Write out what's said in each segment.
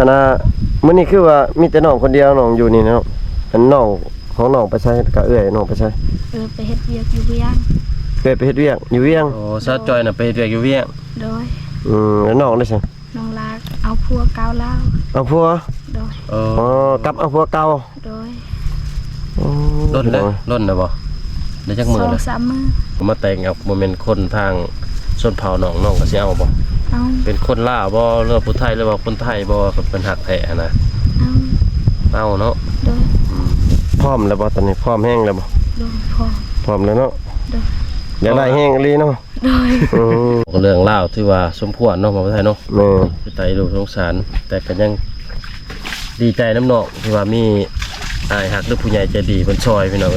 ອັນນ່າ ມື້ນີ້ຄືວ່າມີແຕ່ນ້ອງຄົນດຽວ ນ້ອງຢູ່ນີ້ເນາະ. ອັນນ້ອງຂອງນ້ອງໄປໃສ ກັບເອື້ອຍນ້ອງໄປໃສ? ເອີ ໄປເຮັດວຽກຢູ່ວຽງ. ເອື້ອຍໄປເຮັດວຽກຢູ່ວຽງ. ໂອ້ ສາວຈອຍນະໄປເຮັດວຽກຢູ່ວຽງ. ໂດຍ. ອືມ ແລ້ວນ້ອງເດ້ຊັ້ນ? ນ້ອງລາກເອົາຜົວເກົ່າລາວ. ເອົາຜົວ? ໂດຍ. ອໍ ກັບເອົາຜົວເກົ່າ. ໂດຍ. ໂອ້ ດົນແລ້ວ ດົນແລ້ວບໍ່? ໄດ້ຈັກມື້ແລ້ວ? ສອງສາມມື້. ມາແຕ່ງກັບ ບໍ່ແມ່ນຄົນທາງຊົນເຜົ່ານ້ອງ ນ້ອງກໍຊິເອົາບໍ່? ເອົາ. ເປັນຄົນລາວບໍ່ ຫຼືວ່າຜູ້ໄທ ຫຼືວ່າຄົນໄທບໍ່ ຄັນເພິ່ນຮັກແທ້ຫັ້ນນະ? ເອົາ. ເອົາເນາະ. ໂດຍ. ອືມ ພ້ອມແລ້ວບໍ່? ຕອນນີ້ພ້ອມແຮງແລ້ວບໍ່? ໂດຍ ພ້ອມ. ພ້ອມແລ້ວເນາະ. ໂດຍ. ຢາກໄດ້ແຮງອີ່ຫຼີເນາະ. ໂດຍ. ໂອ້ ເລື່ອງລາວຖືວ່າສົມຄວນເນາະ ບ່າວໄທເນາະ. ແມ່ນ. ເປັນຕາເອັນດູສົງສານ ແຕ່ກໍຍັງດີໃຈນຳນ້ອງ ທີ່ວ່າມີອ້າຍຮັກ ຫຼືຜູ້ໃຫຍ່ໃຈດີເພິ່ນຊ່ອຍ ພີ່ນ້ອງ.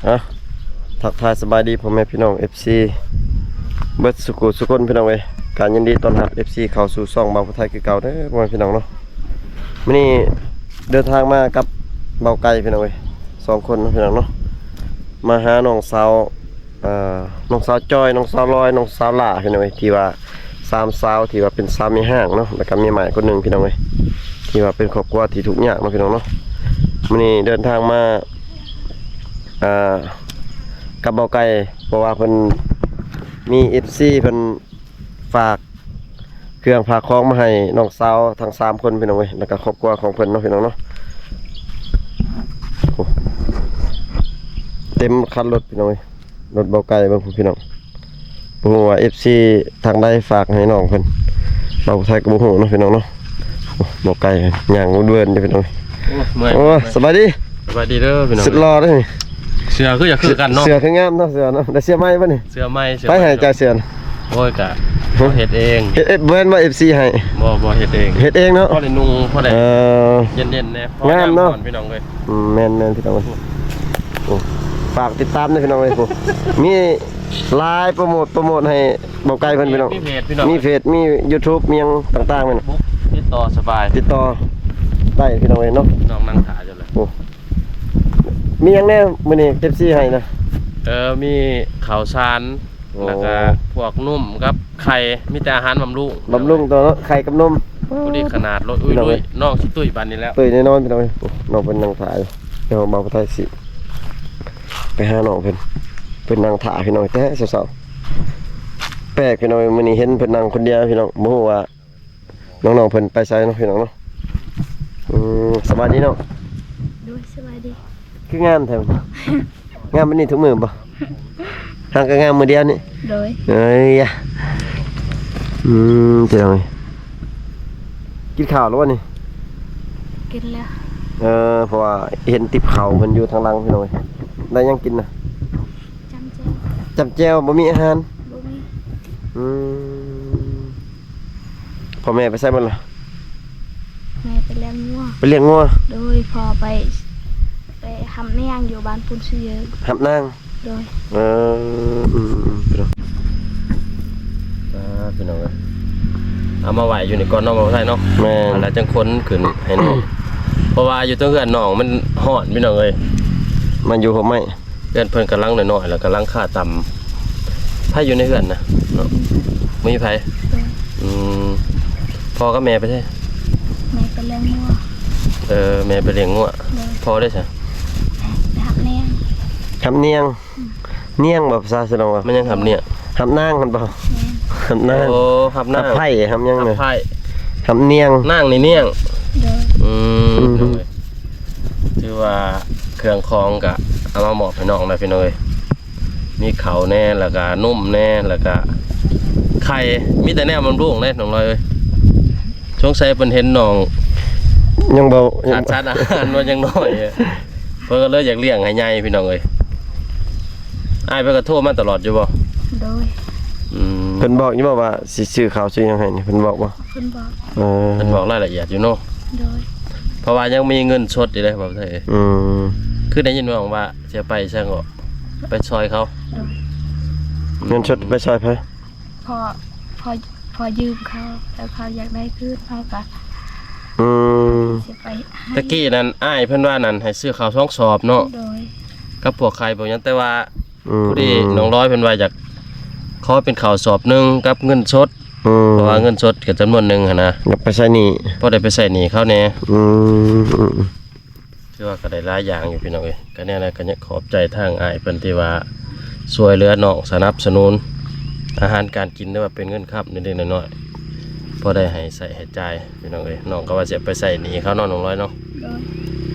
ອ່ະ ທັກທາຍສະບາຍດີພໍ່ແມ່ພີ່ນ້ອງ ເອັຟຊີ ເບິດສຸຂູສຸຄົນ ພີ່ນ້ອງເອີຍ. ກະຍິນດີຕ້ອນຮັບ ເອັຟຊີ ເຂົ້າສູ່ຊ່ອງບ່າວຜູ້ໄທຄືເກົ່າເດີ ພໍ່ແມ່ພີ່ນ້ອງເນາະ. ມື້ນີ້ເດີນທາງມາກັບບ່າວໄກ່ ພີ່ນ້ອງເອີຍ ສອງຄົນເນາະ ພີ່ນ້ອງເນາະ. ມາຫານ້ອງສາວ ເອີ ນ້ອງສາວຈອຍ ນ້ອງສາວລອຍ ນ້ອງສາວຫຼ້າ ພີ່ນ້ອງເອີຍ ທີ່ວ່າ ສາມສາວທີ່ວ່າເປັນສາວແມ່ຮ້າງເນາະ ແລ້ວກໍແມ່ໝ້າຍຄົນໜຶ່ງ ພີ່ນ້ອງເອີຍ ທີ່ວ່າເປັນຄອບຄົວທີ່ທຸກຍາກເນາະ ພີ່ນ້ອງເນາະ. ມື້ນີ້ເດີນທາງມາ ອ່າ ກັບບ່າວໄກ່ ເພາະວ່າເພິ່ນມີເອັຟຊີ ເພິ່ນຝາກເຄື່ອງຝາກຂອງມາໃຫ້ນ້ອງສາວທັງສາມຄົນ ພີ່ນ້ອງເອີຍ ແລ້ວກໍຄອບຄົວຂອງເພິ່ນເນາະ ພີ່ນ້ອງເນາະ. ໂອ້ ເຕັມຄັນລົດ ພີ່ນ້ອງເອີຍ. ລົດບ່າວໄກ່ເບິ່ງພຸ້ນ ພີ່ນ້ອງ. ບໍ່ຮູ້ວ່າເອັຟຊີທາງໃດຝາກໃຫ້ນ້ອງເພິ່ນ ບ່າວໄທກໍບໍ່ຮູ້ເນາະ ພີ່ນ້ອງເນາະ. ໂອ້ ບ່າວໄກ່ຍ່າງເດີນຢູ່ ພີ່ນ້ອງ. ໂອ້ ເມື່ອຍ. ໂອ້ ສະບາຍດີ. ສະບາຍດີເດີ ພີ່ນ້ອງ. ສຸດຫຼໍ່ເດ້ນີ້. ເສື້ອຄືຢາກຄືກັນເນາະ. ເສື້ອ ເສື້ອຄືງາມເນາະ ເສື້ອເນາະ. ໄດ້ເສື້ອໃໝ່ບໍ່ນີ້? ເສື້ອໃໝ່. ໃຜໃຫ້ຈ່າຍເສື້ອນະ? ໂອ້ຍ ກະເຮັດເອງ. ເຮັດ ເຮັດ ບໍ່ແມ່ນວ່າເອັຟຊີໃຫ້? ບໍ່ ບໍ່ ເຮັດເອງ. ເຮັດເອງເນາະ. ພໍໄດ້ນຸ່ງ ພໍໄດ້ ເອີ ເຢັນໆແດ່. ງາມເນາະ ພີ່ນ້ອງເອີຍ. ອືມ ແມ່ນໆ ພີ່ນ້ອງເອີຍ. ໂອ້ ໂອ້ ຝາກຕິດຕາມເດີ ພີ່ນ້ອງເອີຍ. ໂອ້ ມີຫຼາຍ ໂປຣໂມດ ໂປຣໂມດໃຫ້ບ່າວໄກ່ເພິ່ນ ພີ່ນ້ອງ. ມີເພຈ ພີ່ນ້ອງ ມີເພຈ ມີຢູທູບ ມີຫຍັງຕ່າງໆ ພີ່ນ້ອງ. ຕິດຕໍ່ສະບາຍ ຕິດຕໍ່ໄດ້ ພີ່ນ້ອງເອີຍເນາະ. ນ້ອງນັ່ງຖ້າຢູ່ແລ້ວ. ໂອ້ ມີຫຍັງແດ່ມື້ນີ້ ເອັຟຊີ ໃຫ້ນະ? ເອີ ມີເຂົ້າສານ ໂອ້ ແລ້ວກໍພວກນົມກັບໄຂ່ ມີແຕ່ອາຫານບຳລຸງ ບຳລຸງຕົວເນາະ ໄຂ່ກັບນົມ. ພໍດີຂະໜາດ ໂອ້ຍ ພີ່ນ້ອງເອີຍ ນ້ອງຊິຕຸ້ຍປານນີ້ແລ້ວ. ຕຸ້ຍແນ່ນອນ ພີ່ນ້ອງເອີຍ. ໂອ້ ນ້ອງເພິ່ນນັ່ງຖ້າຢູ່ ດຽວບ່າວໄທຊິໄປຫານ້ອງເພິ່ນ. ເພິ່ນນັ່ງຖ້າ ພີ່ນ້ອງ ແຕ່ເຊົ້າໆ. ແປກ ພີ່ນ້ອງເອີຍ ມື້ນີ້ເຫັນເພິ່ນນັ່ງຄົນດຽວ ພີ່ນ້ອງ ບໍ່ຮູ້ວ່າ ນ້ອງໆເພິ່ນໄປໃສເນາະ ພີ່ນ້ອງເນາະ. ອືມ ສະບາຍດີນ້ອງ. ໂດຍ ສະບາຍດີ. ຄືງາມແທ້ ງາມປານນີ້ທຸກມື້ບໍ່? ຫາກະງາມມື້ດຽວນີ້. ໂດຍ. ເອີຍ ອືມ ພີ່ນ້ອງເອີຍ ກິນຂ້າວແລ້ວບໍ່ນີ້? ກິນແລ້ວ. ເອີ ເພາະວ່າເຫັນຕິບເຂົ້າເພິ່ນຢູ່ທາງຫຼັງ ພີ່ນ້ອງເອີຍ. ໄດ້ຫຍັງກິນນະ? ຈ້ຳແຈ່ວ. ຈ້ຳແຈ່ວ ບໍ່ມີອາຫານ? ບໍ່ມີ. ອືມ. ພໍ່ແມ່ໄປໃສໝົດລະ? ແມ່ໄປລ້ຽງງົວ. ໄປລ້ຽງງົວ? ໂດຍ. ພໍ່ໄປ ໄປຮັບນາງຢູ່ບ້ານປຸນຊະເຢີ. ຮັບນາງ? ໂດຍ. ເອີ ອືມໆ ພີ່ນ້ອງ. ອ່າ ພີ່ນ້ອງເອີຍ ເອົາມາໄວ້ຢູ່ນີ້ກ່ອນເນາະ ບ່າວໄທເນາະ. ແມ່ນ. ແລ້ວຈັ່ງຂົນຂຶ້ນໃຫ້ນ້ອງ ເພາະວ່າຢູ່ເທິງເຮືອນນ້ອງມັນຮ້ອນ ພີ່ນ້ອງເອີຍ. ມາຢູ່ຮົ່ມໄມ້. ເຮືອນເພິ່ນກຳລັງນ້ອຍໆ ແລ້ວກຳລັງຄາຕ່ຳ. ໃຜຢູ່ໃນເຮືອນນະ? ເນາະ ບໍ່ມີໃຜ. ໂດຍ. ອືມ. ພໍ່ກັບແມ່ໄປໃສ? ແມ່ໄປລ້ຽງງົວ. ເອີ ແມ່ໄປລ້ຽງງົວ. ໂດຍ. ພໍ່ເດ້ຊະ? ໄປຮັບນາງ. ຮັບນາງ? ອືມ. ນາງບໍ່ ພາສາຊະນອງວ່າ? ມັນຍັງຮັບນາງ. ຮັບນາງຫັ້ນບໍ່? ແມ່ນ. ຮັບນາງ. ໂອ້ ຮັບນາງ. ຮັບໃພ້ ຮັບຫຍັງນະ? ຮັບໃພ້. ຮັບນາງ. ນາງນີ້ນາງ. ໂດຍ. ອືມ. ອືມ. ຖືວ່າເຄື່ອງຂອງກະເອົາມາມອບໃຫ້ນ້ອງແລ້ວ ພີ່ນ້ອງເອີຍ. ມີເຂົ້າແດ່ ແລ້ວກະນົມແດ່ ແລ້ວກະໄຂ່ ມີແຕ່ແນວບຳລຸງເດ້ ນ້ອງລອຍເອີຍ. ສົງໄສເພິ່ນເຫັນນ້ອງຍັງບໍ່ ຂາດສານອາຫານວ່າຍັງນ້ອຍ ເພິ່ນກໍເລີຍຢາກລ້ຽງໃຫ້ໃຫຍ່ ພີ່ນ້ອງເອີຍ. ອ້າຍເພິ່ນກໍໂທມາຕະຫຼອດຢູ່ບໍ່? ໂດຍ. ອືມ. ເພິ່ນບອກຢູ່ບໍ່ວ່າຊິຊື້ເຂົ້າຊື້ຫຍັງໃຫ້ນີ້ ເພິ່ນບອກບໍ່? ເພິ່ນບອກ. ເອີ ເພິ່ນບອກລາຍລະອຽດຢູ່ເນາະ. ໂດຍ. ເພາະວ່າຍັງມີເງິນສົດຢູ່ເດ້ ບ່າວໄທ. ອືມ. ຄືໄດ້ຍິນນ້ອງວ່າ ຊິໄປໃສເກາະ? ໄປຊ່ອຍເຂົາ. ໂດຍ. ເງິນສົດໄປຊ່ອຍໃຜ? ພໍ່ ພໍ່ ພໍ່ຢືມເຂົາ ແລ້ວເຂົາຢາກໄດ້ຄືນ ເຮົາກໍ ອືມ ຊິໄປໃຫ້. ຕະກີ້ນັ້ນ ອ້າຍເພິ່ນວ່ານັ້ນ ໃຫ້ຊື້ເຂົ້າສອງສອບເນາະ. ໂດຍ. ກັບພວກໄຂ່ພວກຫຍັງ ແຕ່ວ່າ ອືມ ພໍດີ ອືມ ນ້ອງລອຍເພິ່ນວ່າຢາກຂໍເປັນເຂົ້າສອບໜຶ່ງກັບເງິນສົດ ອືມ ເພາະວ່າເງິນສົດກໍຈຳນວນໜຶ່ງຫັ້ນນະ ຢາກໄປໃຊ້ໜີ້ ພໍໄດ້ໄປໃຊ້ໜີ້ເຂົາແດ່ ອືມ ອືມ ຖືວ່າກໍໄດ້ຫຼາຍຢ່າງຢູ່ພີ່ນ້ອງເອີຍ ກໍແນວໃດກໍຢາກຂອບໃຈທາງອ້າຍເພິ່ນທີ່ວ່າຊ່ວຍເຫຼືອນ້ອງ ສະໜັບສະໜູນອາຫານການກິນ ຫຼືວ່າເປັນເງິນຄຳເລັກໆນ້ອຍໆ ພໍໄດ້ໃຫ້ໃຊ້ໃຫ້ຈ່າຍພີ່ນ້ອງເອີຍ ນ້ອງກໍວ່າຊິໄປໃຊ້ໜີ້ເຂົາເນາະ ນ້ອງລອຍເນາະ ໂດຍ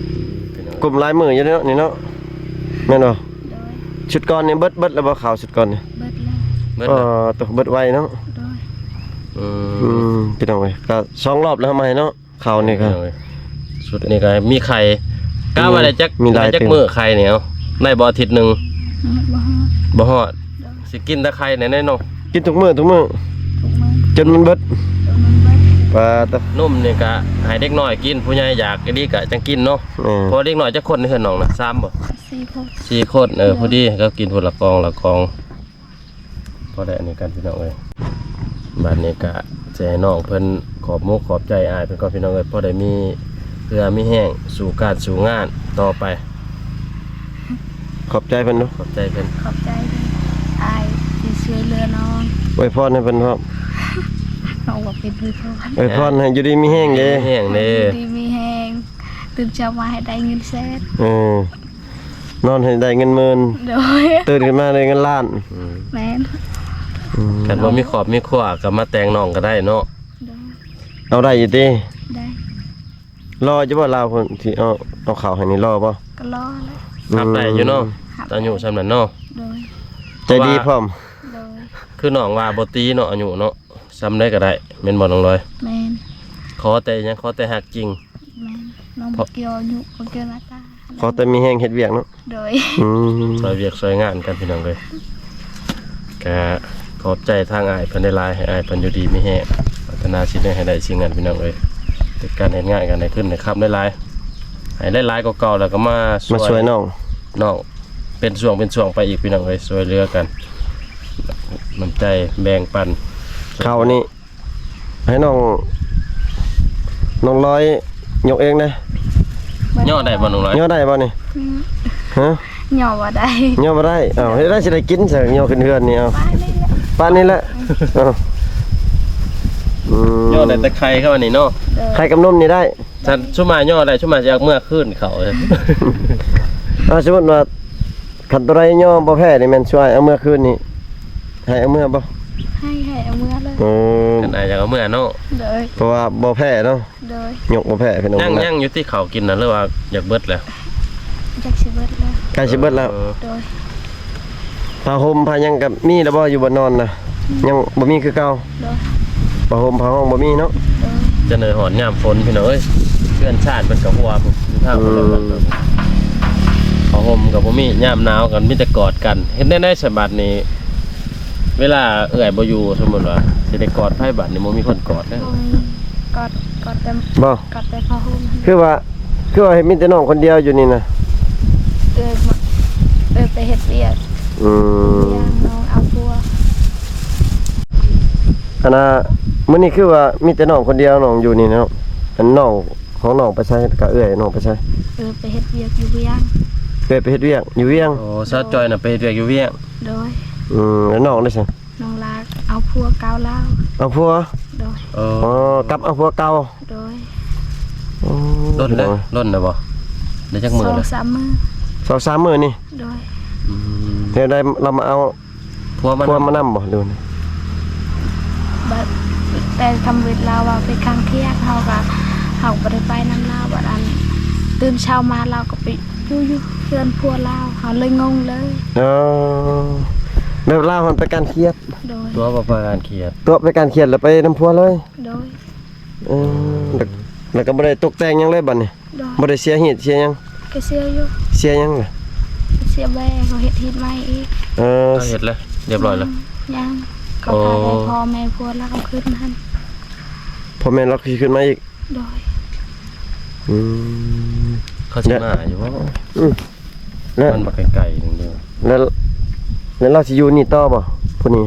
ພີ່ນ້ອງ ກຸ້ມຫຼາຍມື້ຢູ່ເນາະນີ້ເນາະ ແມ່ນບໍ່? ໂດຍ ຊຸດກ່ອນນີ້ເບິດ ເບິດແລ້ວບໍ່ ເຂົ້າຊຸດກ່ອນນີ້? ເບິດແລ້ວ ເບິດແລ້ວ ອໍ ໂຕ ເບິດໄວເນາະ ໂດຍ ອືມ ອືມ ພີ່ນ້ອງເອີຍ ກໍສອງລອບແລ້ວ ເຮົາມາໃຫ້ເນາະ ເຂົ້ານີ້ກໍ ພີ່ນ້ອງເອີຍ ຊຸດນີ້ກໍມີໄຂ່ ກະວ່າໄດ້ຈັກ ມີຫຼາຍ ໄດ້ຈັກມື້ໄຂ່ນີ້ ເອົາ ໄດ້ບໍ່ອາທິດໜຶ່ງ? ອືມ ບໍ່ຮອດ ບໍ່ຮອດ ໂດຍ ຊິກິນແຕ່ໄຂ່ແນ່ໆເນາະ ກິນທຸກມື້ ທຸກມື້ ທຸກມື້ ຈົນມັນເບິດ ຈົນມັນເບິດ ປາດໂຕ ນົມນີ້ກະໃຫ້ເດັກນ້ອຍກິນ ຜູ້ໃຫຍ່ຢາກອີ່ຫຼີກະຈັ່ງກິນເນາະ ເອີ ເພາະເດັກນ້ອຍຈັກຄົນໃນເຮືອນນ້ອງນະ ສາມບໍ່? ສີ່ຄົນ ສີ່ຄົນ ເອີ ໂດຍ ພໍດີ ກໍກິນຄົນລະກ່ອງລະກ່ອງ ພໍໄດ້ອັນນີ້ກັນພີ່ນ້ອງເອີຍ ບາດນີ້ກະຊິໃຫ້ນ້ອງເພິ່ນຂອບມຸກຂອບໃຈອ້າຍເພິ່ນກ່ອນພີ່ນ້ອງເອີຍ ພໍໄດ້ມີເຫື່ອມີແຮງສູ້ການສູ້ງານຕໍ່ໄປ ຂອບໃຈເພິ່ນດູ ຂອບໃຈເພິ່ນ ຂອບໃຈເດີອ້າຍທີ່ຊ່ວຍເຫຼືອນ້ອງ ອວຍພອນໃຫ້ເພິ່ນພ້ອມ ນ້ອງບໍ່ເປັນອວຍພອນ ອວຍພອນໃຫ້ຢູ່ດີມີແຮງເດ້ ຢູ່ດີມີແຮງເດ້ ຢູ່ດີມີແຮງ ຕື່ນເຊົ້າມາໃຫ້ໄດ້ເງິນແສນ ເອີ ນອນໃຫ້ໄດ້ເງິນໝື່ນ ໂດຍ ຕື່ນຂຶ້ນມາໄດ້ເງິນລ້ານ ອືມ ແມ່ນ ອືມ ຄັນບໍ່ມີຄອບມີຄົວກໍມາແຕ່ງນ້ອງກໍໄດ້ເນາະ ໂດຍ ເອົາໄດ້ຢູ່ຕິ ໄດ້ ລໍຢູ່ບໍ່ລາວພຸ້ນທີ່ເອົາ ເອົາເຂົ້າໃຫ້ນີ້ລໍບໍ່? ກໍລໍແຫຼະ ອືມ ຮັບໄດ້ຢູ່ເນາະ ຮັບ ອາຍຸຊ່ຳນັ້ນເນາະ ໂດຍ ໃຈດີພ້ອມ ໂດຍ ຄືນ້ອງວ່າບໍ່ຕີເນາະ ອາຍຸເນາະ ຊ່ຳໃດກໍໄດ້ ແມ່ນບໍ່ນ້ອງລອຍ? ແມ່ນ ຂໍແຕ່ຫຍັງ? ຂໍແຕ່ຮັກຈິງ ແມ່ນ ນ້ອງບໍ່ກ່ຽວອາຍຸ ບໍ່ກ່ຽວໜ້າຕາ ຂໍແຕ່ມີແຮງເຮັດວຽກເນາະ ໂດຍ ອືມ ຊ່ອຍວຽກຊ່ອຍງານກັນພີ່ນ້ອງເອີຍ ກະຂອບໃຈທາງອ້າຍເພິ່ນຫຼາຍໆ ໃຫ້ອ້າຍເພິ່ນຢູ່ດີມີແຮງ ປາດຖະໜາສິ່ງໃດໃຫ້ໄດ້ສິ່ງນັ້ນພີ່ນ້ອງເອີຍ ເຮັດການເຮັດງານກັນໃຫ້ຂຶ້ນໃຫ້ຄ້ຳຫຼາຍໆ ໃຫ້ຫຼາຍໆກວ່າເກົ່າ ແລ້ວກໍມາ ມາຊ່ວຍ ຊ່ວຍນ້ອງ ນ້ອງ ເປັນຊ່ວງເປັນຊ່ວງໄປອີກພີ່ນ້ອງເອີຍ ຊ່ວຍເຫຼືອກັນ ນ້ຳໃຈແບ່ງປັນ ເຂົ້ານີ້ ໃຫ້ນ້ອງ ນ້ອງລອຍຍົກເອງເດ້ ຍໍໄດ້ບໍ່ນ້ອງລອຍ? ຍໍໄດ້ບໍ່ນີ້? ອືມ ຮະ? ຍໍບໍ່ໄດ້ ຍໍບໍ່ໄດ້ ອ້າວ ເຮັດໄດ້ຊິໄດ້ກິນຊະ ຍໍຂຶ້ນເຮືອນນີ້ ເອົາ ປານນີ້ແຫຼະ ປານນີ້ແຫຼະ ເອົາ ອືມ ຍໍໄດ້ແຕ່ໄຂ່ກັບອັນນີ້ເນາະ ໂດຍ ໄຂ່ກັບນົມນີ້ໄດ້ ຄັນຊຸມມາຍໍໄດ້ ຊຸມມາຊິເອົາເມືອຄືນເຂົາ ເອົາ ສົມມຸດວ່າ ຄັນໂຕໃດຍໍບໍ່ແພ້ນີ້ແມ່ນຊ່ວຍເອົາເມືອຄືນນີ້ ໃຫ້ເອົາເມືອບໍ່? ໃຫ້ ໃຫ້ເອົາເມືອເລີຍ ໂອ້ ຄັນອ້າຍຢາກເອົາເມືອເນາະ ໂດຍ ເພາະວ່າບໍ່ແພ້ເນາະ ໂດຍ ຍົກບໍ່ແພ້ພີ່ນ້ອງ ຍັງ ຍັງຢູ່ຕິເຂົ້າກິນນະ ຫຼືວ່າຢາກເບິດແລ້ວ? ຢາກຊິເບິດແລ້ວ ໃກ້ຊິເບິດແລ້ວ ເອີ ໂດຍ ຜ້າຫົ່ມຜ້າຫຍັງກໍມີແລ້ວບໍ່ ຢູ່ບ່ອນນອນນະ? ອືມ ຍັງບໍ່ມີຄືເກົ່າ ໂດຍ ຜ້າຫົ່ມຜ້າຫ້ອງບໍ່ມີເນາະ ໂດຍ ຈະເນີຮອດຍາມຝົນພີ່ນ້ອງເອີຍ ເຮືອນຊານເພິ່ນກໍຮົ່ວພຸ້ນ ຢູ່ທາງ ອືມ ເພິ່ນ ຜ້າຫົ່ມກໍບໍ່ມີ ຍາມໜາວກໍມີແຕ່ກອດກັນ ເຮັດແນວໃດສະບັດນີ້ ເວລາເອື້ອຍບໍ່ຢູ່ ສົມມຸດວ່າຊິໄດ້ກອດໃຜບັດນີ້ ບໍ່ມີຄົນກອດເດີ ບໍ່ມີ ກອດ ກອດແຕ່ ບໍ່ ກອດແຕ່ຜ້າຫົ່ມ ຄືວ່າ ຄືວ່າເຫັນມີແຕ່ນ້ອງຄົນດຽວຢູ່ນີ້ນະ ເອື້ອຍມາ ເອື້ອຍໄປເຮັດວຽກ ອືມ ເຮັດວຽກ ນ້ອງເອົາຜົວ ອັນນ່າ ມື້ນີ້ຄືວ່າມີແຕ່ນ້ອງຄົນດຽວ ນ້ອງຢູ່ນີ້ເນາະ ອັນນ້ອງຂອງນ້ອງໄປໃສ ກັບເອື້ອຍນ້ອງໄປໃສ? ເອື້ອຍໄປເຮັດວຽກຢູ່ວຽງ ເອື້ອຍໄປເຮັດວຽກຢູ່ວຽງ ໂອ້ ສາວຈ້ອຍນະໄປເຮັດວຽກຢູ່ວຽງ ໂດຍ ອືມ ແລ້ວນ້ອງເດ້ຊະ? ນ້ອງລາກເອົາຜົວເກົ່າລາວ ເອົາຜົວ ໂດຍ ເອີ ອໍ ກັບເອົາຜົວເກົ່າ ໂດຍ ໂອ້ ດົນແລ້ວ ດົນແລ້ວບໍ່? ໄດ້ຈັກມື້ແລ້ວ? ສອງສາມມື້ ສອງສາມມື້ນີ້ ໂດຍ ອືມ ແລ້ວໄດ້ລາວມາເອົາຜົວມາ ຜົວມານຳບໍ່ ຫຼືວ່າ ແບບ ແຕ່ທຳອິດລາວວ່າໄປການຂຽດ ເຮົາກໍ ເຮົາບໍ່ໄດ້ໄປນຳລາວ ບາດອັນ ຕື່ນເຊົ້າມາລາວກໍໄປຢູ່ ຢູ່ເຮືອນຜົວລາວ ເຮົາເລີຍງົງເລີຍ ເອີ ແບບລາວຫັ້ນໄປການຂຽດ ໂດຍ ຕົວະໄປການຂຽດ ຕົວະໄປການຂຽດແລ້ວໄປນຳຜົວເລີຍ ໂດຍ ເອີ ແລ້ວ ແລ້ວກໍບໍ່ໄດ້ຕົກແຕ່ງຫຍັງເລີຍບັດນີ້ ໂດຍ ບໍ່ໄດ້ເສຍຮີດເສຍຫຍັງ? ກໍເສຍຢູ່ ເສຍຫຍັງລະ? ເສຍແບ ເຂົາເຮັດຮີດໃໝ່ອີກ ເອີ ເຂົາເຮັດແລ້ວ ຮຽບຮ້ອຍແລ້ວ ອືມ ຍັງ ເຂົາ ໂອ້ ພາໄປພໍ່ແມ່ຜົວລາວຂຶ້ນຫັ້ນ ພໍ່ແມ່ລາວຄືຂຶ້ນມາອີກ ໂດຍ ອືມ ເຂົາຊິມາຢູ່ບໍ່? ອືມ ແລ້ວ ມັນບໍ່ໄກໆໜຶ່ງເດີ ແລ້ວ ແລ້ວລາວຊິຢູ່ນີ້ຕໍ່ບໍ່? ຜູ້ນີ້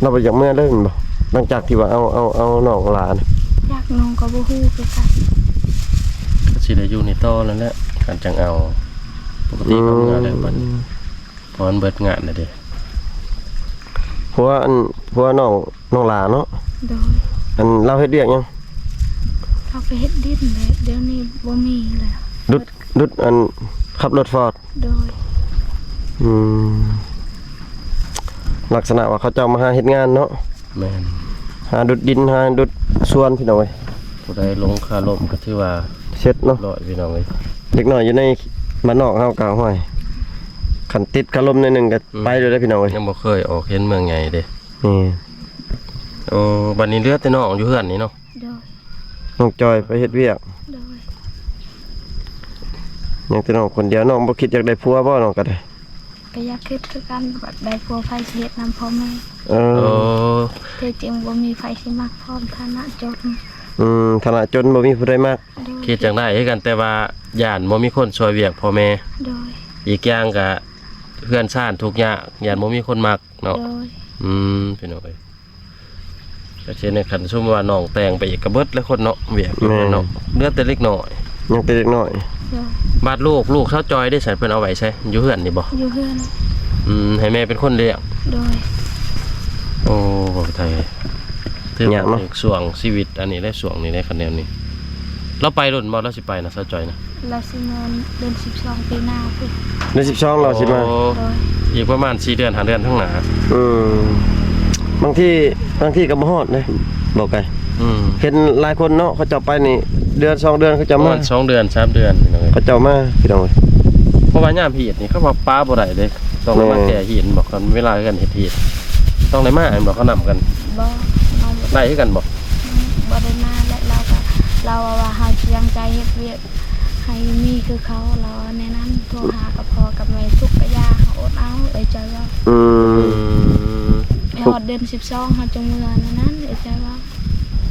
ລາວບໍ່ຢາກເມືອເລີຍແມ່ນບໍ່? ຫຼັງຈາກທີ່ວ່າເອົາ ເອົາ ເອົານ້ອງຫຼານ ຢາກ ນ້ອງກໍບໍ່ຮູ້ຄືກັນ ກໍຊິໄດ້ຢູ່ນີ້ຕໍ່ນັ້ນແຫຼະ ຄັນຈັ່ງເອົາ ປົກກະຕິກໍເມືອແລ້ວບັດນີ້ ອືມ ເພາະມັນເບິດງານແລ້ວເດ້. ຜົວ ອັນ ຜົວນ້ອງ ນ້ອງຫຼ້າເນາະ. ໂດຍ. ອັນລາວເຮັດວຽກຫຍັງ? ເຂົາໄປເຮັດດິນແຫຼະ ດຽວນີ້ບໍ່ມີແລ້ວ. ດຸດ ດຸດ ອັນ ຂັບລົດຟອດ. ໂດຍ. ອືມ ລັກສະນະວ່າເຂົາເຈົ້າມາຫາເຮັດງານເນາະ. ແມ່ນ. ຫາດຸດດິນ ຫາດຸດສວນ ພີ່ນ້ອງເອີຍ. ຜູ້ໃດລົງຄາລົມກໍຖືວ່າເສັດເນາະ ຮ້ອຍ ພີ່ນ້ອງເອີຍ. ເດັກນ້ອຍຢູ່ໃນບ້ານນອກເຮົາກໍ ຫ້ວຍ ຄັນຕິດຄາລົມໜ້ອຍໜຶ່ງກໍ ອືມ ໄປໂລດເດ້ ພີ່ນ້ອງເອີຍ. ຍັງບໍ່ເຄີຍອອກເຫັນເມືອງໃຫຍ່ເດ້. ແມ່ນ. ໂອ້ ບັດນີ້ເຫຼືອແຕ່ນ້ອງຢູ່ເຮືອນນີ້ເນາະ. ໂດຍ. ນ້ອງຈອຍໄປເຮັດວຽກ. ໂດຍ. ຍັງແຕ່ນ້ອງຄົນດຽວ. ນ້ອງບໍ່ຄິດຢາກໄດ້ຜົວບໍ່? ນ້ອງກໍໄດ້ ກໍຢາກຄິດຄືກັນ ວ່າໄດ້ຜົວໃຜຊິເຮັດນຳພໍ່ແມ່. ເອີ ເອີ ແທ້ຈິງບໍ່ມີໃຜຊິມັກພ້ອມ ຖານະຈົນ. ອືມ ຖານະຈົນບໍ່ມີຜູ້ໃດມັກ. ໂດຍ. ຄິດຈັ່ງໃດຄືກັນ ແຕ່ວ່າຢ້ານບໍ່ມີຄົນຊ່ວຍວຽກພໍ່ແມ່. ໂດຍ. ອີກຢ່າງກະເຮືອນຊານທຸກຍາກ ຢ້ານບໍ່ມີຄົນມັກເນາະ. ໂດຍ. ອືມ ພີ່ນ້ອງເອີຍ ກໍເຊັ່ນໃນຄັນສົມມຸດວ່ານ້ອງແຕ່ງໄປອີກກໍເບິດແລ້ວຄົນເນາະ ວຽກຢູ່ເຮືອນເນາະ. ແມ່ນ. ເຫຼືອແຕ່ເດັກນ້ອຍ ຍັງແຕ່ເດັກນ້ອຍ. ໂດຍ. ບາດລູກ ລູກສາວຈອຍເດ້ຊັ້ນ ເພິ່ນເອົາໄວ້ໃສ? ຢູ່ເຮືອນນີ້ບໍ່? ຢູ່ເຮືອນ. ອືມ ໃຫ້ແມ່ເປັນຄົນລ້ຽງ. ໂດຍ. ໂອ້ ຕາຍ ຖືກ ຍາກເນາະ ຊ່ວງຊີວິດອັນນີ້ໄດ້ ຊ່ວງນີ້ໄດ້ ຄັນແນວນີ້. ລາວໄປດົນບໍ່? ລາວຊິໄປນະ ສາວຈອຍນະ. ລາວຊິມາເດືອນສິບສອງປີໜ້າພຸ້ນ. ເດືອນສິບສອງລາວຊິມາ. ໂອ້ ໂດຍ. ອີກປະມານສີ່ເດືອນ ຫ້າເດືອນຂ້າງໜ້າ. ອືມ ບາງທີ ບາງທີກໍບໍ່ຮອດເດ້ ບໍ່ໄກ. ອືມ ເຫັນຫຼາຍຄົນເນາະ ເຂົາເຈົ້າໄປນີ້ເດືອນສອງເດືອນ ເຂົາເຈົ້າມາ. ປະມານສອງເດືອນ ສາມເດືອນ ພີ່ນ້ອງເອີຍ ເຂົາເຈົ້າມາ ພີ່ນ້ອງເອີຍ. ເພາະວ່າຍາມຮີດນີ້ ເຂົາວ່າປາບໍ່ໄດ້ເດ້ ຕ້ອງໄດ້ມາ ແມ່ນ ແກ້ຮີດ ບອກກັນເວລາເຮືອນເຮັດຮີດ. ຕ້ອງໄດ້ມາແມ່ນບໍ່? ເຂົານຳກັນ. ບໍ່ ນ້ອງບໍ່ ໄດ້ຄືກັນບໍ່? ບໍ່ໄດ້ມາ ແລະ ລາວກໍ ລາວວ່າ ວ່າເຮົາຊິຕັ້ງໃຈເຮັດວຽກ ໃຫ້ມີຄືເຂົາ. ລາວແນະນຳ ໂທຫາກັບພໍ່ກັບແມ່ ທຸກກະຢ່າ ເຮົາອົດເອົາ ເອື້ອຍຈອຍວ່າ. ອືມ ອືມ ຮອດເດືອນສິບສອງ ເຮົາຈຶ່ງເມືອ ແນວນັ້ນ ເອື້ອຍຈອຍວ່າ.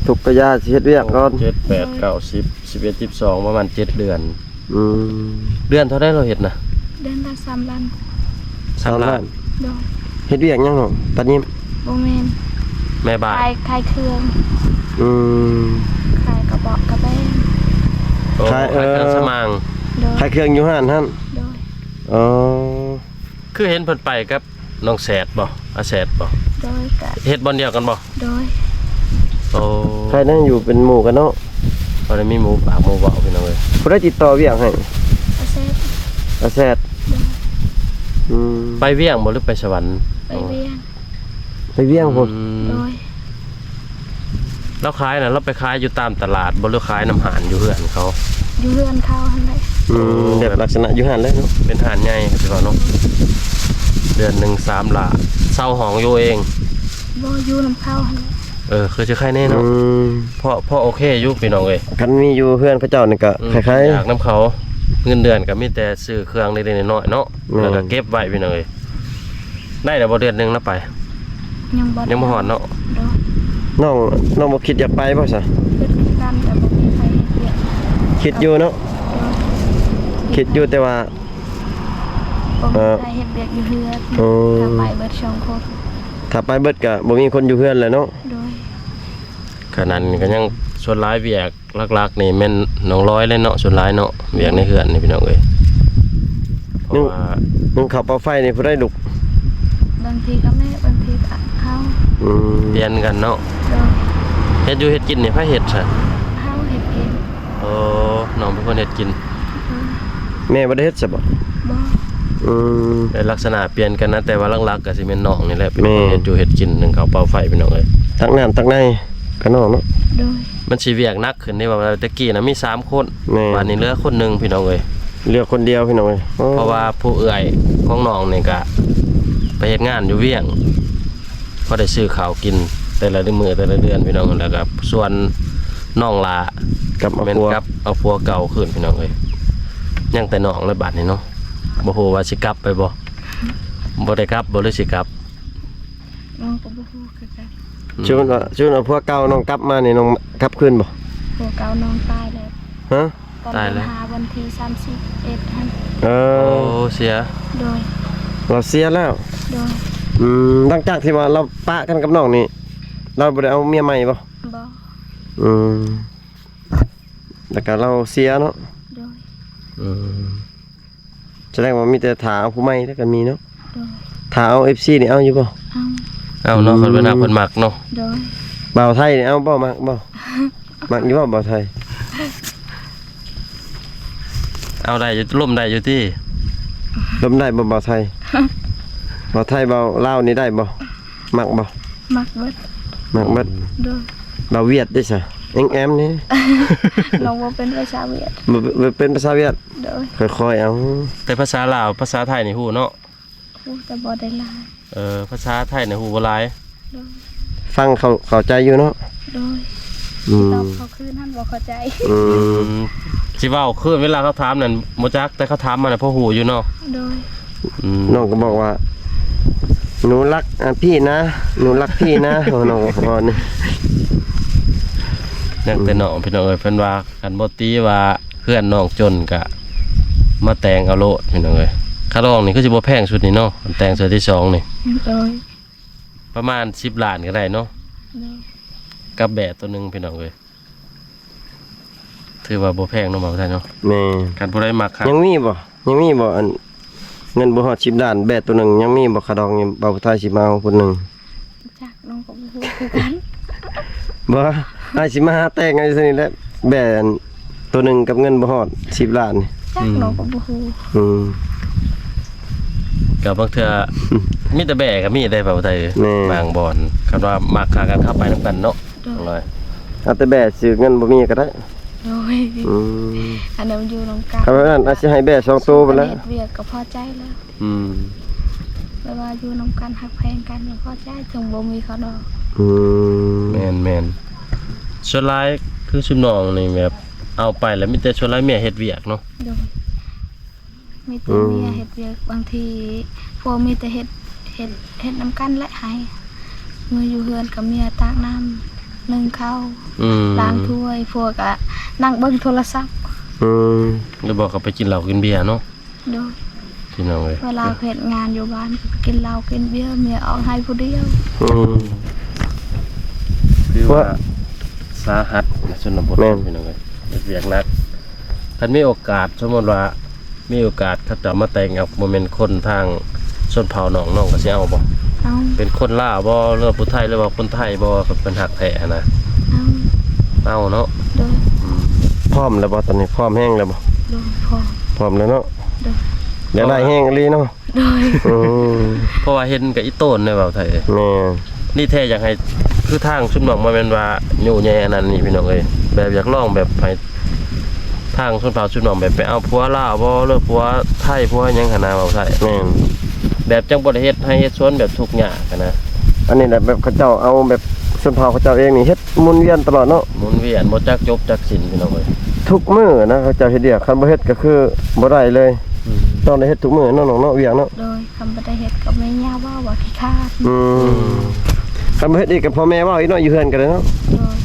ທຸກກະຢ່າ ຊິເຮັດວຽກກ່ອນ. ເຈັດ ແປດ ເກົ້າ ສິບ ສິບເອັດ ສິບສອງ ປະມານເຈັດເດືອນ. ອືມ ເດືອນເທົ່າໃດລາວເຮັດນະ? ເດືອນລະສາມລ້ານ. ສາມລ້ານ. ໂດຍ. ເຮັດວຽກຫຍັງນ້ອງ? ຕັດຍິບ? ບໍ່ແມ່ນ ແມ່ບ້ານ. ຂາຍ ຂາຍເຄື່ອງ. ອືມ ຂາຍກະເບາະກະແບງ. ໂອ້ ຂາຍ ຂາຍເຄື່ອງ ເອີ ສະໝາງ. ໂດຍ. ຂາຍເຄື່ອງຢູ່ຮ້ານຫັ້ນ. ໂດຍ. ອໍ ຄືເຫັນເພິ່ນໄປກັບນ້ອງແສດບໍ່? ອາແສດບໍ່? ໂດຍ. ກະເຮັດບ່ອນດຽວກັນບໍ່? ໂດຍ. ໂອ້ ໃຜນັ້ນຢູ່ເປັນໝູ່ກັນເນາະ. ພໍໄດ້ມີໝູ່ປາກໝູ່ເວົ້າ ພີ່ນ້ອງເອີຍ. ຜູ້ໃດຕິດຕໍ່ວຽກໃຫ້? ອາແສດ. ອາແສດ. ໂດຍ. ອືມ ໄປວຽງບໍ່ ຫຼືໄປສະຫວັນ? ໄປວຽງ. ໄປວຽງພຸ້ນ. ອືມ ໂດຍ. ລາວຂາຍນະ ລາວໄປຂາຍຢູ່ຕາມຕະຫຼາດບໍ່ ຫຼືຂາຍນຳຮ້ານຢູ່ເຮືອນເຂົາ? ຢູ່ເຮືອນເຂົາຫັ້ນແຫຼະ. ອືມ ໂອ້ ແບບ ແບບລັກສະນະຢູ່ຮ້ານເລີຍເນາະ. ເປັນຮ້ານໃຫຍ່ ຄືຊິເວົ້າເນາະ. ເດືອນໜຶ່ງສາມລ້ານ. ເຊົ່າຫ້ອງຢູ່ເອງ? ບໍ່ ຢູ່ນຳເຂົາຫັ້ນແຫຼະ. ເອີ ຄືຊິໄຄແນ່ເນາະ. ອືມ ພໍ ພໍໂອເຄຢູ່ ພີ່ນ້ອງເອີຍ. ຄັນມີຢູ່ເຮືອນເຂົາເຈົ້ານີ້ກໍ ອືມ ຄ້າຍໆ ຢາກນຳເຂົາ. ເງິນເດືອນກໍມີແຕ່ຊື້ເຄື່ອງເລັກໆນ້ອຍໆເນາະ. ແມ່ນ. ແລ້ວກໍເກັບໄວ້ ພີ່ນ້ອງເອີຍ. ໄດ້ແລ້ວບໍ່ ເດືອນໜຶ່ງລະໄປ? ຍັງບໍ່ ຍັງບໍ່ຮອດເນາະ. ໂດຍ. ນ້ອງ ນ້ອງບໍ່ຄິດຢາກໄປບໍ່ຊະ? ຄິດຄືກັນ ແຕ່ບໍ່ມີໃຜເຮັດວຽກ. ຄິດຢູ່ເນາະ. ໂດຍ. ຄິດຢູ່ ແຕ່ວ່າບໍ່ມີໃຜເຮັດວຽກຢູ່ເຮືອນ. ໂອ້ ຖ້າໄປເບິດສອງຄົນ. ຖ້າໄປເບິດກະບໍ່ມີຄົນຢູ່ເຮືອນແລ້ວເນາະ. ໂດຍ. ຂະໜາດນີ້ກໍຍັງ ສ່ວນຫຼາຍວຽກຫຼັກໆນີ້ແມ່ນນ້ອງລອຍເລີຍເນາະ ສ່ວນຫຼາຍເນາະ ວຽກໃນເຮືອນນີ້ພີ່ນ້ອງເອີຍ. ເພາະວ່າ ໜຶ່ງເຂົ້າເຕົາໄຟນີ້ຜູ້ໃດລຸກ? ບາງທີກໍແມ່ ບາງທີກໍເຮົາ. ອືມ ປ່ຽນກັນເນາະ. ໂດຍ. ເຮັດຢູ່ເຮັດກິນນີ້ໃຜເຮັດຊະ? ເຮົາເຮັດກິນ. ໂອ້ ນ້ອງເປັນຄົນເຮັດກິນ. ໂດຍ. ແມ່ບໍ່ໄດ້ເຮັດຊະບໍ່? ບໍ່. ອືມ ແຕ່ລັກສະນະປ່ຽນກັນນະ ແຕ່ວ່າຫຼັກໆກໍຊິແມ່ນນ້ອງນີ້ແຫຼະ ເປັນຄົນເຮັດຢູ່ເຮັດກິນ ໜຶ່ງເຂົ້າເຕົາໄຟພີ່ນ້ອງເອີຍ. ຕັກນ້ຳຕັກໃນ ກະນ້ອງເນາະ. ໂດຍ. ມັນຊິວຽກໜັກຂຶ້ນເດ້ ວ່າແຕ່ກີ້ນະມີສາມຄົນ. ແມ່ນ. ບາດນີ້ເຫຼືອຄົນໜຶ່ງພີ່ນ້ອງເອີຍ. ເຫຼືອຄົນດຽວພີ່ນ້ອງເອີຍ. ເພາະວ່າຜູ້ເອື້ອຍຂອງນ້ອງນີ້ກະໄປເຮັດງານຢູ່ວຽງ ພໍໄດ້ຊື້ເຂົ້າກິນແຕ່ລະມື້ແຕ່ລະເດືອນພີ່ນ້ອງ. ແລ້ວກະສ່ວນນ້ອງຫຼ້າ ກັບມາ ແມ່ນ ຜົວ ກັບເອົາຜົວເກົ່າຄືນພີ່ນ້ອງເອີຍ. ຍັງແຕ່ນ້ອງແລ້ວບາດນີ້ເນາະ ບໍ່ຮູ້ວ່າຊິກັບໄປບໍ່ ບໍ່ໄດ້ກັບບໍ່ ຫຼືຊິກັບ? ນ້ອງກໍບໍ່ຮູ້ຄືກັນ. ອືມ ສົມມຸດວ່າ ສົມມຸດວ່າຜົວເກົ່ານ້ອງກັບມານີ້ ນ້ອງກັບຄືນບໍ່? ຜົວເກົ່ານ້ອງຕາຍແລ້ວ. ຮະ? ຕາຍແລ້ວ. ຕອນເດືອນຫ້າ ວັນທີສາມສິບເອັດຫັ້ນ. ເອີ ໂອ້ ເສຍ. ໂດຍ. ລາວເສຍແລ້ວ. ໂດຍ. ອືມ ຫຼັງຈາກທີ່ວ່າລາວປະກັນກັບນ້ອງນີ້ ລາວບໍ່ໄດ້ເອົາເມຍໃໝ່ບໍ່? ບໍ່. ອືມ ແລ້ວກໍລາວເສຍເນາະ. ໂດຍ. ອືມ ສະແດງວ່າມີແຕ່ຖ້າເອົາຜູ້ໃໝ່ແລ້ວກໍມີເນາະ. ຖ້າເອົາ ເອັຟຊີ ນີ້ເອົາຢູ່ບໍ່? ເອົາ ເອົາເນາະ ອືມ ຄັນເພິ່ນຮັກເພິ່ນມັກເນາະ. ໂດຍ. ບ່າວໄທນີ້ເອົາບໍ່? ມັກບໍ່? ມັກຢູ່ບໍ່ບ່າວໄທ? ເອົາໄດ້ຢູ່ ລົມໄດ້ຢູ່ຕິ? ລົມໄດ້ບໍ່ບ່າວໄທ? ບ່າວໄທ ບ່າວລາວນີ້ໄດ້ບໍ່? ມັກບໍ່? ມັກເບິດ. ມັກເບິດ. ໂດຍ. ບ່າວຫວຽດເດ້ຊະ? ແອງແອມນີ້ ນ້ອງບໍ່ເປັນພາສາຫວຽດ. ບໍ່ ບໍ່ເປັນພາສາຫວຽດ? ໂດຍ. ຄ່ອຍໆເອົາ. ແຕ່ພາສາລາວ ພາສາໄທນີ້ຮູ້ເນາະ? ຮູ້ແຕ່ບໍ່ໄດ້ຫຼາຍ. ເອີ ພາສາໄທນີ້ຮູ້ບໍ່ຫຼາຍ. ໂດຍ. ຟັງເຂົ້າ ເຂົ້າໃຈຢູ່ເນາະ? ໂດຍ. ອືມ. ຕອບເຂົາຄືນຫັ້ນບໍ່ເຂົ້າໃຈ. ອືມ. ອືມ ຊິເວົ້າຄືນເວລາເຂົາຖາມນັ້ນບໍ່ຈັກ ແຕ່ເຂົາຖາມມານະພໍຮູ້ຢູ່ເນາະ? ໂດຍ. ອືມ. ນ້ອງກໍບອກວ່າ ໜູລັກ ອາ ພີ່ນະ ໜູລັກພີ່ນະ ນ້ອງກໍເວົ້ານີ້. ຍັງແຕ່ນ້ອງ ພີ່ນ້ອງເອີຍ ເພິ່ນວ່າ ຄັນບໍ່ຕີວ່າເຮືອນນ້ອງຈົນກະມາແຕ່ງເອົາໂລດ ພີ່ນ້ອງເອີຍ. ຄ່າດອງນີ້ຄືຊິບໍ່ແພງຊຸດນີ້ເນາະ ອັນແຕ່ງເທື່ອທີສອງນີ້. ໂດຍ. ປະມານສິບລ້ານກໍໄດ້ເນາະ. ໂດຍ. ກັບແບໂຕໜຶ່ງ ພີ່ນ້ອງເອີຍ ຖືວ່າບໍ່ແພງເນາະ ບ່າວໄທເນາະ. ແມ່ນ. ຄັນຜູ້ໃດມັກ ຍັງມີບໍ່? ຍັງມີບໍ່? ອັນ ເງິນບໍ່ຮອດສິບລ້ານ ແບໂຕໜຶ່ງ ຍັງມີບໍ່? ຄ່າດອງນີ້ ບ່າວໄທຊິມາເອົາພຸ້ນໜຶ່ງ. ຈັກ ນ້ອງກໍບໍ່ຮູ້ຄືກັນ. ບໍ່ ອ້າຍຊິມາຫາແຕ່ງເອົາຢູ່ຊັ້ນນີ້ແຫຼະ ແບໂຕໜຶ່ງກັບເງິນບໍ່ຮອດສິບລ້ານນີ້. ຈັກ ອືມ ນ້ອງກໍບໍ່ຮູ້. ອືມ. ກໍບາງເທື່ອ ມີແຕ່ແບກໍມີໄດ໋ ບ່າວໄທ. ແມ່ນ. ບາງບ່ອນ ຄັນວ່າມັກຫາກັນເຂົ້າໄປນຳກັນເນາະ. ໂດຍ. ເອົາແຕ່ແບ ຊື້ເງິນບໍ່ມີກໍໄດ້. ໂດຍ. ອືມ. ອັນນັ້ນຢູ່ນຳກັນ ຄັນວ່ານັ້ນ ອາດຊິໃຫ້ແບສອງໂຕພຸ້ນແຫຼະ. ເຮັດວຽກກໍພໍໃຈແລ້ວ. ອືມ. ແບບວ່າຢູ່ນຳກັນຮັກແພງກັນກໍພໍໃຈ ເຖິງບໍ່ມີເຂົາດອກ. ອືມ. ແມ່ນໆ. ສ່ວນຫຼາຍຄືຊຸມນ້ອງນີ້ແບບເອົາໄປແລ້ວມີແຕ່ສ່ວນຫຼາຍເມຍເຮັດວຽກເນາະ. ໂດຍ. ມີແຕ່ເມຍເຮັດວຽກ ອືມ ບາງທີຜົວມີແຕ່ເຮັດ ເຮັດ ເຮັດນຳກັນແຫຼະ ໃຫ້ ມື້ຢູ່ເຮືອນກໍເມຍຕາກນ້ຳ ໜຶ້ງເຂົ້າ ອືມ ລ້າງຖ້ວຍ ຜົວກໍນັ່ງເບິ່ງໂທລະສັບ. ອືມ. ຫຼືບໍ່ກໍໄປກິນເຫຼົ້າກິນເບຍເນາະ. ໂດຍ. ພີ່ນ້ອງເອີຍ ເວລາເຮັດງານຢູ່ບ້ານກໍໄປກິນເຫຼົ້າກິນເບຍ ເມຍອອກໃຫ້ຜູ້ດຽວ. ອືມ. ຄືວ່າສາຫັດໃນຊົນນະບົດ. ແມ່ນ. ພີ່ນ້ອງເອີຍ ເຮັດວຽກໜັກ. ຄັນມີໂອກາດ ສົມມຸດວ່າ ມີໂອກາດເຂົາເຈົ້າມາແຕ່ງກັບ ບໍ່ແມ່ນຄົນທາງຊົນເຜົ່ານ້ອງ ນ້ອງກໍຊິເອົາບໍ່? ເອົາ. ເປັນຄົນລາວບໍ່ ຫຼືວ່າຜູ້ໄທ ຫຼືວ່າຄົນໄທບໍ່ ຄັນເພິ່ນຮັກແທ້ຫັ້ນນະ? ເອົາ. ເອົາເນາະ. ໂດຍ. ອືມ. ພ້ອມແລ້ວບໍ່? ຕອນນີ້ພ້ອມແຮງແລ້ວບໍ່? ໂດຍ. ພ້ອມ. ພ້ອມແລ້ວເນາະ. ໂດຍ. ຢາກໄດ້ແຮງອີ່ຫຼີເນາະ. ໂດຍ. ອືມ. ເພາະວ່າເຫັນກັບອີ່ໂຕນເດ້ ບ່າວໄທເອີຍ. ແມ່ນ. ນີ້ແທ້ຢາກໃຫ້ ຄືທາງຊຸມນ້ອງບໍ່ແມ່ນວ່າຍຸແຍ່ອັນນັ້ນນີ້ ພີ່ນ້ອງເອີຍ ແບບຢາກລອງແບບໃຫ້ ທາງຊົນເຜົ່າຊຸມນ້ອງແບບໄປເອົາຜົວລາວບໍ່ ຫຼືຜົວໄທ ຜົວຫຍັງຫັ້ນນະ ເວົ້າໄທ. ແມ່ນ. ແບບຈັ່ງບໍ່ໄດ້ເຮັດໄຮ່ເຮັດສວນແບບທຸກຍາກຫັ້ນນະ. ອັນນີ້ແຫຼະ ແບບເຂົາເຈົ້າເອົາແບບຊົນເຜົ່າເຂົາເຈົ້າເອງນີ້ເຮັດໝູນວຽນຕະຫຼອດເນາະ. ໝູນວຽນບໍ່ຈັກຈົບຈັກສິ້ນ ພີ່ນ້ອງເອີຍ. ທຸກມື້ນະ ເຂົາເຈົ້າເຮັດວຽກ ຄັນບໍ່ເຮັດກໍຄືບໍ່ໄດ້ເລີຍ. ອືມ. ຕ້ອງໄດ້ເຮັດທຸກມື້ເນາະ ນ້ອງເນາະ ວຽກເນາະ. ໂດຍ. ຄັນບໍ່ໄດ້ເຮັດກໍແມ່ຍ່າເວົ້າວ່າຂີ້ຄ້ານ. ອືມ. ອືມ. ຄັນບໍ່ເຮັດອີກກໍພໍ່ແມ່ເວົ້າອີກເນາະ ຢູ່ເຮືອນກໍໄດ້ເນາະ. ໂດຍ.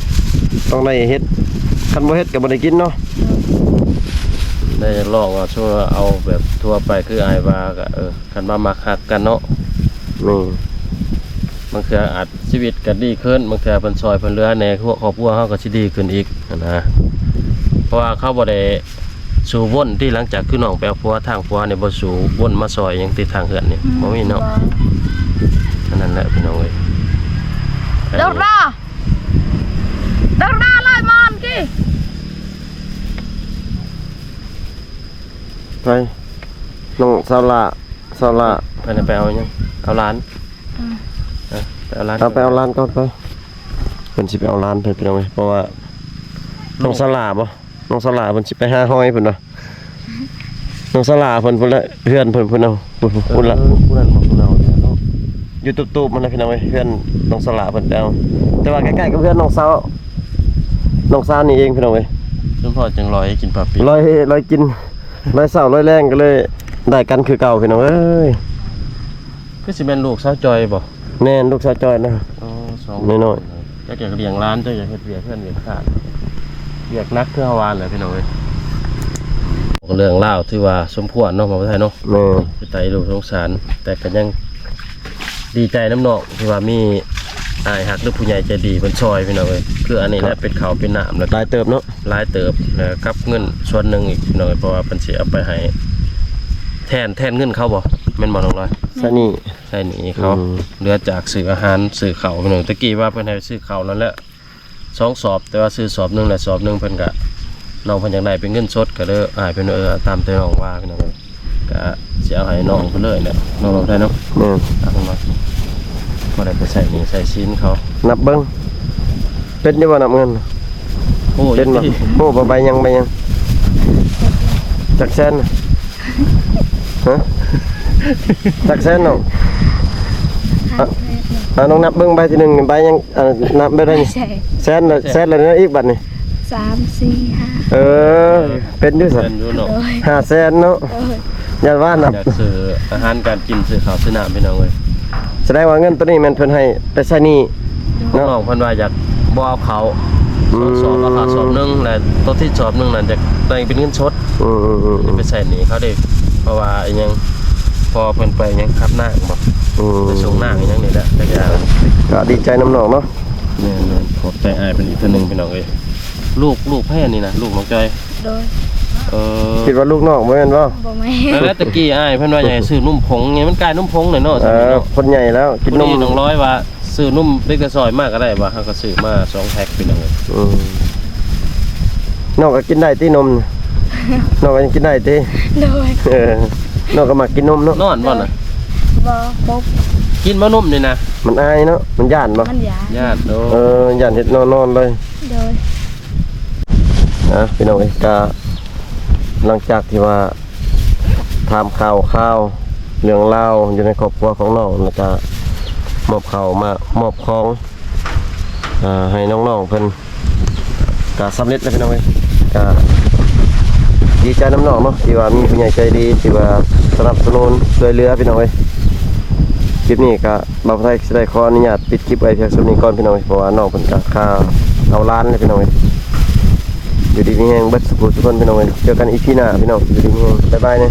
ຕ້ອງໄດ້ເຮັດ ຄັນບໍ່ເຮັດກໍບໍ່ໄດ້ກິນເນາະ. ໂດຍ. ໄດ້ລອງວ່າ ສົມມຸດວ່າເອົາແບບທົ່ວໄປ ຄືອ້າຍວ່າກໍ ເອີ ຄັນວ່າມັກຮັກກັນເນາະ. ແມ່ນ. ບາງເທື່ອອາດ ຊີວິດກໍດີຂຶ້ນ ບາງເທື່ອເພິ່ນຊ່ອຍເພິ່ນເຫຼືອແດ່ ຄອບຄົວເຮົາກໍຊິດີຂຶ້ນອີກຫັ້ນນະ. ເພາະວ່າເຂົາບໍ່ໄດ້ສູ້ວົນຕິ ຫຼັງຈາກຄືນ້ອງໄປເອົາຜົວ ທາງຜົວນີ້ບໍ່ສູ້ວົນມາຊ່ອຍຫຍັງຕິ ທາງເຮືອນນີ້ ອືມ ບໍ່ມີເນາະ. ບໍ່. ອັນນັ້ນແຫຼະ ພີ່ນ້ອງເອີຍ. ດອກລາ ດອກລາ ລາຍມານກີ້ ໄປ ນ້ອງສາວຫຼ້າ ສາວຫຼ້າ ເພິ່ນໄປເອົາຫຍັງ? ເອົາຫຼານ. ອືມ. ເອີ ໄປເອົາຫຼານ ເອົາໄປເອົາຫຼານກ່ອນໄປ. ເພິ່ນຊິໄປເອົາຫຼານເພິ່ນ ພີ່ນ້ອງເອີຍ ເພາະວ່ານ້ອງສາວຫຼ້າບໍ່ ນ້ອງສາວຫຼ້າເພິ່ນຊິໄປຫາຫອຍເພິ່ນວ່າ ນ້ອງສາວຫຼ້າເພິ່ນ ພຸ້ນລະ ເຮືອນເພິ່ນພຸ້ນເອົາ ພຸ້ນ ພຸ້ນລະ ເອີ ຜູ້ນັ້ນບໍ່ ຜູ້ເອົາເນາະ ຢູ່ຕູບໆ ມັນນະ ພີ່ນ້ອງເອີຍ ເຮືອນນ້ອງສາວຫຼ້າເພິ່ນໄປເອົາ ແຕ່ວ່າໃກ້ໆ ກັບເຮືອນນ້ອງສາວ ນ້ອງສາວນີ້ເອງ ພີ່ນ້ອງເອີຍ. ສົມພໍຈັ່ງລອຍກິນປາປີ້ງ ລອຍ ລອຍກິນ ລອຍເຊົ້າລອຍແລງ ກໍເລີຍໄດ້ກັນຄືເກົ່າ ພີ່ນ້ອງເອີຍ. ຄືຊິແມ່ນລູກສາວຈ່ອຍບໍ່? ແມ່ນ ລູກສາວຈ່ອຍນະ. ອໍ ສອງ ນ້ອຍໆ ຈັກຢາກລ້ຽງຫຼານ ຈັກຢາກເຮັດວຽກເຮືອນວຽກຊານ ວຽກໜັກຄືເຮົາວ່າແຫຼະ ພີ່ນ້ອງເອີຍ. ເລື່ອງລາວຖືວ່າສົມຄວນເນາະ ບ່າວໄທເນາະ. ແມ່ນ. ຄືຕາອີ່ລູກສົງສານ ແຕ່ກໍຍັງດີໃຈນຳນ້ອງ ທີ່ວ່າມີອ້າຍຮັກ ຫຼື ຜູ້ໃຫຍ່ໃຈດີເພິ່ນຊ່ອຍ ພີ່ນ້ອງເອີຍ. ຄືອັນນີ້ແຫຼະ ເປັນເຂົ້າເປັນນ້ຳ ແລ້ວຫຼາຍເຕີບເນາະ ຫຼາຍເຕີບ ແລ້ວກັບເງິນສ່ວນໜຶ່ງອີກ ພີ່ນ້ອງເອີຍ ເພາະວ່າເພິ່ນຊິເອົາໄປໃຫ້ ແທນ ແທນເງິນເຂົາບໍ່? ແມ່ນບໍ່ນ້ອງລອຍ? ໃຊ້ໜີ້ ໃຊ້ໜີ້ເຂົາ ອືມ ເຫຼືອຈາກຊື້ອາຫານຊື້ເຂົ້າພີ່ນ້ອງ. ຕະກີ້ວ່າເພິ່ນໃຫ້ຊື້ເຂົ້ານັ້ນແຫຼະ ສອງສອບ ແຕ່ວ່າຊື້ສອບໜຶ່ງ ແລະສອບໜຶ່ງເພິ່ນກະ ນ້ອງເພິ່ນຢາກໄດ້ເປັນເງິນສົດ ກະເລີຍອ້າຍເພິ່ນ ເອີ ຕາມທີ່ນ້ອງວ່າພີ່ນ້ອງ ກະຊິເອົາໃຫ້ນ້ອງເພິ່ນເລີຍແຫຼະ ນ້ອງລອຍເນາະ. ແມ່ນ ເອົາເພິ່ນມາ ບໍ່ໄດ້ໄປໃຊ້ໜີ້ໃຊ້ສິນເຂົາ. ນັບເບິ່ງ ເປັນຢູ່ບໍ່ນັບເງິນ? ໂອ້ ເປັນບໍ່? ຮູ້ບໍ່ ໃບຫຍັງ ໃບຫຍັງ? ຈັກແສນ? ຮະ? ຈັກແສນນ້ອງ? ອ່ະ ອ່ະ ນ້ອງນັບເບິ່ງໃບທີໜຶ່ງນີ້ ໃບຫຍັງ? ອ່າ ນັບໄປໄດ້ນີ້ ແສນ ແສນລະ ແສນລະ ແນວໃດອີກບັດນີ້? ສາມ ສີ່ ຫ້າ ເອີ ເປັນຢູ່ຊັ້ນ ເປັນຢູ່ເນາະ ໂດຍ ຫ້າແສນເນາະ ໂດຍ ຢ້ານວ່ານຳ ຢາກຊື້ອາຫານການກິນ ຊື້ເຂົ້າຊື້ນ້ຳພີ່ນ້ອງເອີຍ. ສະແດງວ່າເງິນໂຕນີ້ແມ່ນເພິ່ນໃຫ້ໄປໃຊ້ໜີ້ ໂດຍ ເນາະ ນ້ອງເພິ່ນວ່າຢາກບໍ່ເອົາເຂົ້າ ອືມ ສອງສອບ ເອົາເຂົ້າສອບໜຶ່ງ ແລະໂຕທີ່ສອບໜຶ່ງນັ້ນຢາກໄດ້ເປັນເງິນສົດ ອືມໆໆ ໄປໃຊ້ໜີ້ເຂົາເດ້ ເພາະວ່າອີຫຍັງ ພໍ່ເພິ່ນໄປຫຍັງຂັບນາງບໍ່ ອືມ ໄປສົ່ງນາງອີຫຍັງນີ້ແຫຼະ ຈັກຢ່າງ ກະດີໃຈນຳນ້ອງເນາະ. ແມ່ນໆ ຂອບໃຈອ້າຍເພິ່ນອີກເທື່ອໜຶ່ງພີ່ນ້ອງເອີຍ. ລູກ ລູກໃຜອັນນີ້ນະ? ລູກນ້ອງຈ້ອຍ ໂດຍ ເອີ ຄິດວ່າລູກນ້ອງບໍ່ແມ່ນບໍ່? ບໍ່ແມ່ນ ແລ້ວແຕ່ກີ້ອ້າຍເພິ່ນວ່າຢາກໃຫ້ຊື້ນົມຜົງ ມັນກາຍນົມຜົງແຫຼະເນາະ ເອີ ສ່ຳນີ້ເນາະ ຄົນໃຫຍ່ແລ້ວກິນນົມ. ນ້ອງລອຍວ່າຊື້ນົມເລັກແຕ່ຊອຍມາກະໄດ້ ວ່າເຮົາກະຊື້ມາສອງແພັກພີ່ນ້ອງເອີຍ. ອືມ ນ້ອງກະກິນໄດ້ຕິນົມ? ນ້ອງກະຍັງກິນໄດ້ຕິ? ໂດຍ ເອີ ນ້ອງກະມັກກິນນົມເນາະ. ນອນບໍ່ນະ? ບໍ່ ປຸກ ກິນບໍ່ນົມນີ້ນະ? ມັນອາຍເນາະ ມັນຢ້ານບໍ່? ມັນຢ້ານ ຢ້ານ ໂອ້ ເອີ ຢ້ານເຮັດນອນ ນອນເລີຍ ໂດຍ. ອ່ະ ພີ່ນ້ອງເອີຍ ກະຫຼັງຈາກທີ່ວ່າຖາມຂ່າວຄາວເລື່ອງລາວຢູ່ໃນຄອບຄົວຂອງນ້ອງ ແລ້ວກະມອບເຂົ້າມາ ມອບຂອງ ອ່າ ໃຫ້ນ້ອງໆເພິ່ນ ກະສຳເລັດແລ້ວພີ່ນ້ອງເອີຍ. ກະດີໃຈນຳນ້ອງເນາະ ທີ່ວ່າມີຜູ້ໃຫຍ່ໃຈດີທີ່ວ່າສະໜັບສະໜູນຊ່ວຍເຫຼືອພີ່ນ້ອງເອີຍ. ຄລິບນີ້ກະ ບ່າວໄທຊິໄດ້ຂໍອະນຸຍາດປິດຄລິບໄວ້ພຽງສ່ຳນີ້ກ່ອນພີ່ນ້ອງເອີຍ ເພາະວ່ານ້ອງເພິ່ນກະຄາເອົາຫຼານແລ້ວພີ່ນ້ອງເອີຍ. ຢູ່ດີມີແຮງເບິດສູ່ຜູ້ສູ່ຄົນພີ່ນ້ອງເອີຍ ເຈີກັນອີພີໜ້າພີ່ນ້ອງ ຢູ່ດີມີແຮງ ບາຍບາຍແນ່.